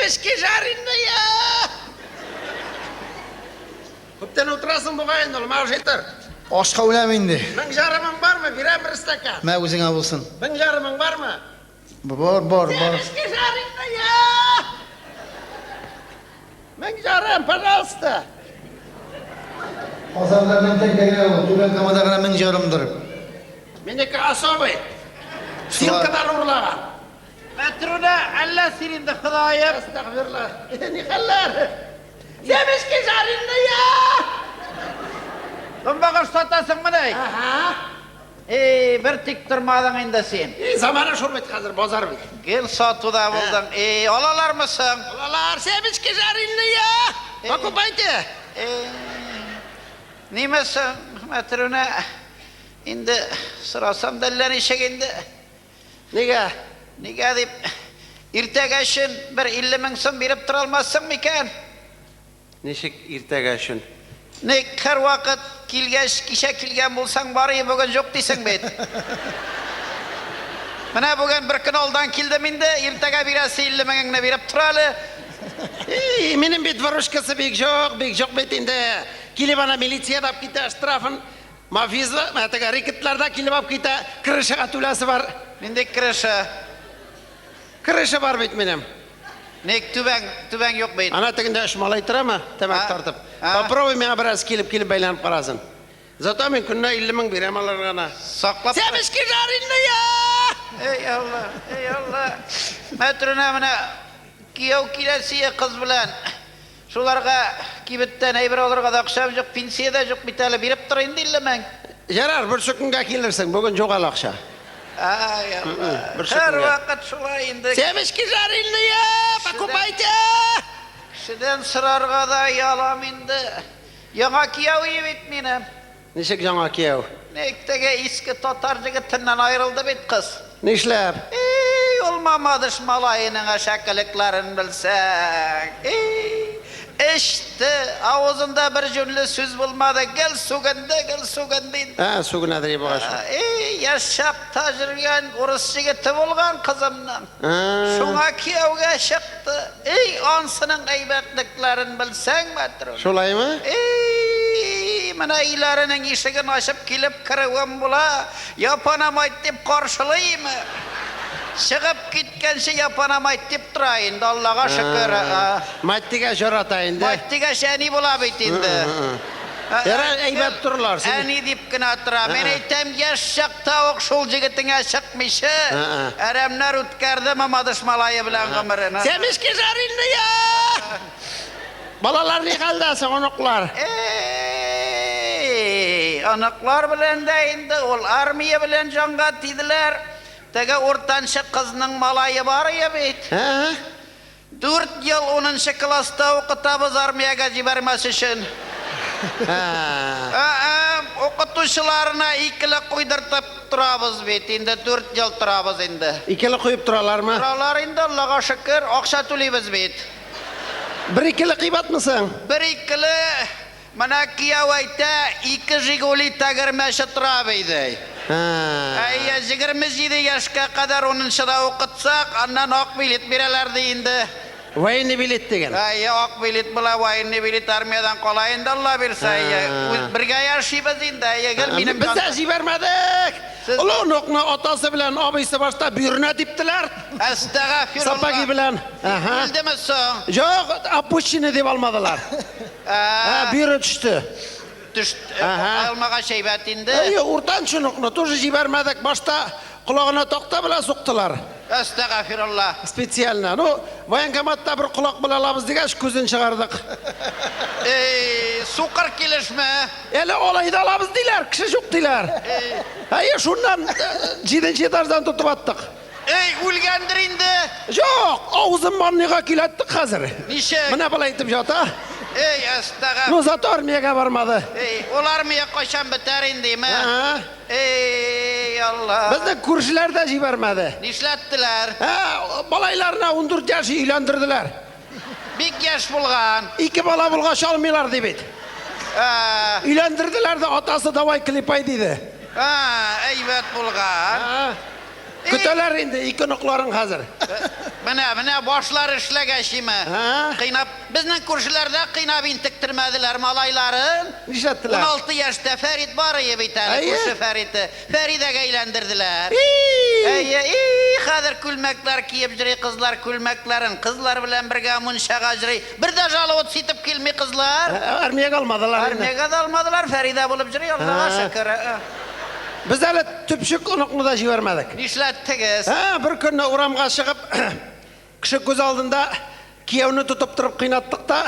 Семечки жареные! Күптән утырасың бугай инде, алмау җитер. Ашка үләм инде. Мең ярымың бармы? Бирәм бер стакан. Мә үзеңә булсын. Мең ярымың бармы? Бар, бар, бар. Семечки жареные! 1500, пожалуйста. Казанда 1000 тәңкә генә ул, Түбән Камада гына 1500-дыр. Минеке особый. Силкадан урлаган. Мәтрүнә, әллә син инде Ходаем. Әстәгъфирулла. Ни хәлләр? Семечки жареные! Көнбагыш сатасыңмыни? Ага. Эй, бер тик тормадың инде син. И, заманы шул бит хәзер, базар бит. Гел сатуда булдың. Эй, алалармы соң? Алалар, семечки жареные! Покупайте! Эй, ниме соң, Мәтрүнә? Инде сорасам да әллә ничек инде. Нигә? Нигә дип, иртәгә өчен бер 50 мең сум биреп тора алмассың микән? Ничек иртәгә өчен? Ник һәрвакыт килгәч, кичә килгән булсаң, бар и бүген юк дисең бит. Менә бүген бер көн алдан килдем инде, иртәгә бирәсе 50 меңеңне биреп тор әле. И, минем бит выручкасы бик юк, бик юк бит инде. Килеп ана милиция да алып китә штрафын. Мафиза, теге рэкетлар да килеп алып китә, крышага түләсе бар. Нинди крыша? Крыша бар бит минем. Ник түбәң, түбәң юк бит. Ана тегендә өч малай торамы, тәмәке тартып. Попробуй миңа бераз килеп-килеп бәйләнеп карасын. Зато мин көненә 50 мең бирәм аларга гына. Саклап. Семечки жареные! Эй Алла, эй Алла. Мәтрүнә менә кияү киләсе кыз белән. Шуларга кибеттән әйбер алырга да акчам юк, пенсия дә юк бит әле, биреп тор инде 50 мең. Ярар, берсе көнгә килерсең, бүген юк әле акча. Ай Алла. Берсе Һәр көнгә. вакыт шулай инде. Семечки жареные, покупайте! Кешедән сорарга да оялам инде. Яңа кияү бит минем. Ничек яңа кияү? Ник теге иске татар егетеннән аерылды бит кыз. Нишләп? Эй, ул Мамадыш малаеның әшәкелекләрен белсәң. Эй, эчте, авызында бер җүнле сүз булмады, гел сүгенде, гел сүгенде инде. Ә, сүгенәдер бугай. Эй, яшь чакта йөргән урыс егете булган кызымның. Шуңа кияүгә чыкты. Эй, ансының әйбәтлекләрен белсәң, Мәтрүн. Шулаймы? Эй, менә өйләренең ишеген ачып килеп керүем була. Япанамайт дип каршылыймы? Чыгып киткәнче япанамайт дип тора инде, Аллага шөкер. Мать дигәч ярата инде. Мать дигәч әни була бит инде. Ярар, әйбәт торырлар. Әни дип кенә тора. Мин әйтәм, яшь чакта ук шул җегетеңә чыкмыйча, әрәмнәр үткәрде Мамадыш малае белән гомерен. Семечки жареные! Балалар ни хәлдә соң, оныклар? Эй, оныклар белән дә инде ул армия белән җанга тиделәр. Теге уртанчы кызның малае бар ие бит. 4 ел 10 класста укытабыз армиягә җибәрмәс өчен. Укытучыларына икеле куйдыртып торабыз бит. Инде 4 ел торабыз инде. Икеле куеп торалармы? Торалар инде, Аллага шөкер, акча түлибез бит. Бер икеле кыйбатмы соң? Бер икеле, менә кияү әйтә, 2 Жигули тәгәрмәче тора бит. Әйе, 27 яшькә кадәр 10-да укытсак, аннан ак билет бирәләр ди инде. Военный билет дигән. Әйе, ак билет була, военный билет армиядан кала инде, Алла бирсә. Әйе, бергә яшибез инде, әйе, гел минем. Без дә җибәрмәдек. Олы оныкны атасы белән абыйсы башта бөеренә типтеләр. Әстәгъфирулла. Сапоги белән. Ага. Үлдеме соң? Юк, опущенный дип алмадылар. Бөере төште. Төште. Алмагач әйбәт инде. Әйе, уртанчы оныкны тоже җибәрмәдек. Башта колагына такта белән суктылар. Әстәгъфирулла. Специально. Ну, военкоматта бер колак белән алабыз дигәч, күзен чыгардык. Эй, сукыр килешме? Әле алай да алабыз диләр, кеше юк диләр. Әйе, шуннан 7-нче этаждан тотып аттык. Эй, үлгәндер инде. Юк, авызын ванныйга киләттек хәзер. Ничек? Менә болай итеп ята. Эй, әстәгъф. Ну, зато армиягә бармады. Эй, ул армия кайчан бетәр инде, име? Эй, Алла. Безне күршеләр дә җибәрмәде. Нишләттеләр? Малайларына 14 яшь өйләндерделәр. Бик яшь булган. 2 бала булгач алмыйлар ди бит. Өйләндерделәр дә атасы давай клепай диде. Әйбәт булган. Көтәләр инде ике оныкларын хәзер. Менә, менә башлар эшләгәч име. Ә? Кыйнап, безнең күршеләрдә кыйнап интектермәделәр малайларын. Нишләттеләр? 16 яшьтә Фәрит бар ие бит әле, Әйе. күрше Фәрите. Фәридәгә әйләндерделәр. И! Әйе, и, хәзер күлмәкләр киеп йөри кызлар күлмәкләрен, кызлар белән бергә мунчага йөри. Бер дә жаловаться итеп килми кызлар. Армиягә алмадылар инде. Армиягә дә алмадылар, Фәридә булып йөри, Аллага Ә. шөкер. Ә. Без әле төпчек оныкны да җибәрмәдек. Нишләттегез? Ә, бер көнне урамга чыгып, кеше күз алдында кияүне тотып торып кыйнаттык та,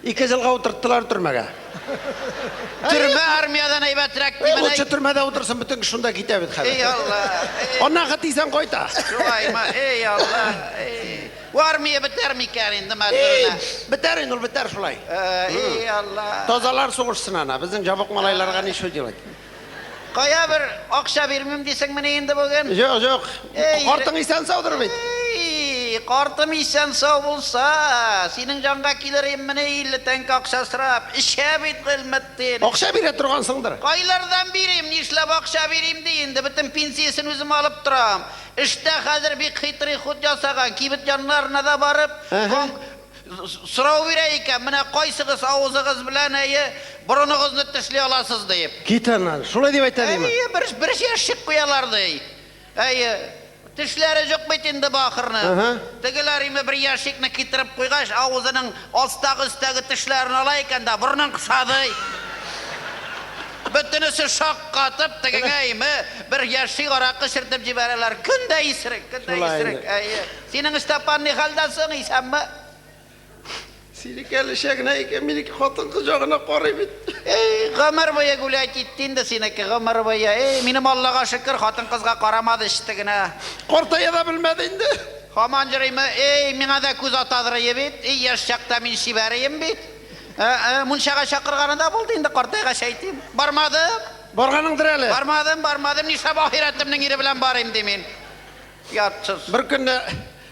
2 елга утырттылар төрмәгә. Төрмә армиядән әйбәтрәк Эй, димен. лучше төрмәдә утырсын, бөтен кеше шунда китә бит Эй хәзер. Алла. Эй, Аннан хат исән кайта. Шулаймы? Эй Алла. Эй. Бу армия бетәр микән инде Эй, мәтүренә? бетәр инде ул, бетәр шулай. Эй Алла. Тазалар сугышсын ана, безнең җабык малайларга ничего делать. Кая бер акча бирмим дисеңмени инде бүген? Юк, юк. Эй, Картың исән саудыр бит. Эй, картым исән сау булса, синең җанга килер иммени 50 тәңкә акча сорап, эчә бит Гыйльметдин. Акча бирә торгансыңдыр. Кайлардан бирим, нишләп акча бирим ди инде, бөтен пенсиясен үзем алып торам. Эштә хәзер бик хитрый ход ясаган, кибет яннарына да барып, Әһә. сорау бирә икән, менә кайсыгыз авызыгыз белән әйе, борыныгызны тешли аласыз дип. Кит аннан. Шулай дип әйтә диме? Әйе, бер бер ящик куялар ди. Әйе, тешләре юк бит инде бахырны. Әһә. Тегеләр име бер ящикны китереп куйгач, авызының астагы өстәге тешләрен ала икән дә, борынын кыса ди. Бөтенесе шаккатып, тегеңә име бер ящик аракы чиртеп җибәрәләр. Көн дә исерек, көн дә Шулай исерек. инде. Әйе. Синең Степан ни хәлдә соң, исәнме? Синеке әле шәгенә икән, минеке хатын-кыз ягына карый бит. Эй, гомер буе гулять итте инде синеке, гомер буе. Эй, минем Аллага шөкер, хатын-кызга карамады эчте генә. Картая да белмәде инде. Хаман йөриме? Эй, миңа да күз атадыр ие бит. Эй, яшь чакта мин чибәр бит. Мунчага чакырганы да булды инде, картайгач әйтим. Бармадым, Барганыңдыр әле. бармадым, бармадым. Нишләп ахирәтемнең ире белән барыйм ди мин. Ятсыз. Бер көнне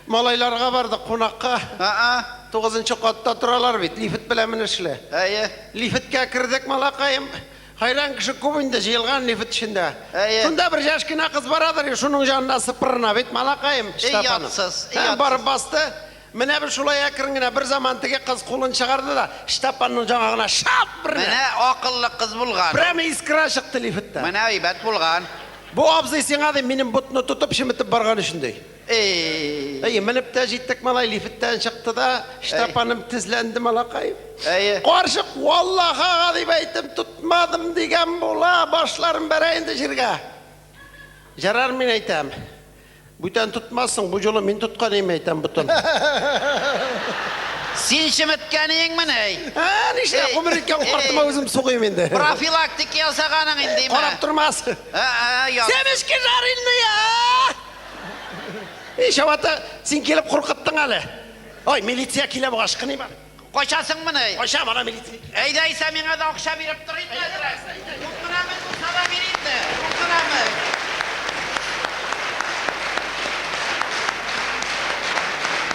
малайларга бардык кунакка. Аа, 9нчы катта торалар бит, лифт белән менешле. әйе. Лифткә кердек, малакаем. Хайран кеше күп инде җыелган лифт эчендә. Әйе. Шунда бер яшь кенә кыз барадыр, шуның янына сыпырына бит, малакаем. Эй, Штапаным. ятсыз, эй, Һәм ятсыз. барып басты. Менә бер шулай әкрен генә бер заман теге кыз кулын чыгарды да, Штапанның яңагына шап бер. Менә акыллы кыз булган. Прямо искра чыкты лифттә. Менә әйбәт булган. Бу абзый сиңа ди, минем ботны тотып чеметеп барган өчен ди. Эй. Әй, менеп тә җиттек малай, лифттән чыкты да, Штапаным тезләнде малакай. Әйе. Карчык, валлаһ дип әйтеп тотмадым дигән була, башларым бәрә инде җиргә. Ярар мин әйтәм. Бүтән тотмассың, бу юлы мин тоткан идем әйтәм ботын. Син чеметкәнеңмени? Ә, нишләп Эй, гомер иткән эй. картыма үзем сугыйм инде. Профилактика ясаганың инде Карап тормас. Ә, я. Семечки жареные! Эй, Шавата, син килеп куркыттың әле. Ой, милиция килә бугаш, кыйман. Качасыңмыни? Качам ана милиция. Әйдә исә миңа да акча биреп тор инде әзрәк.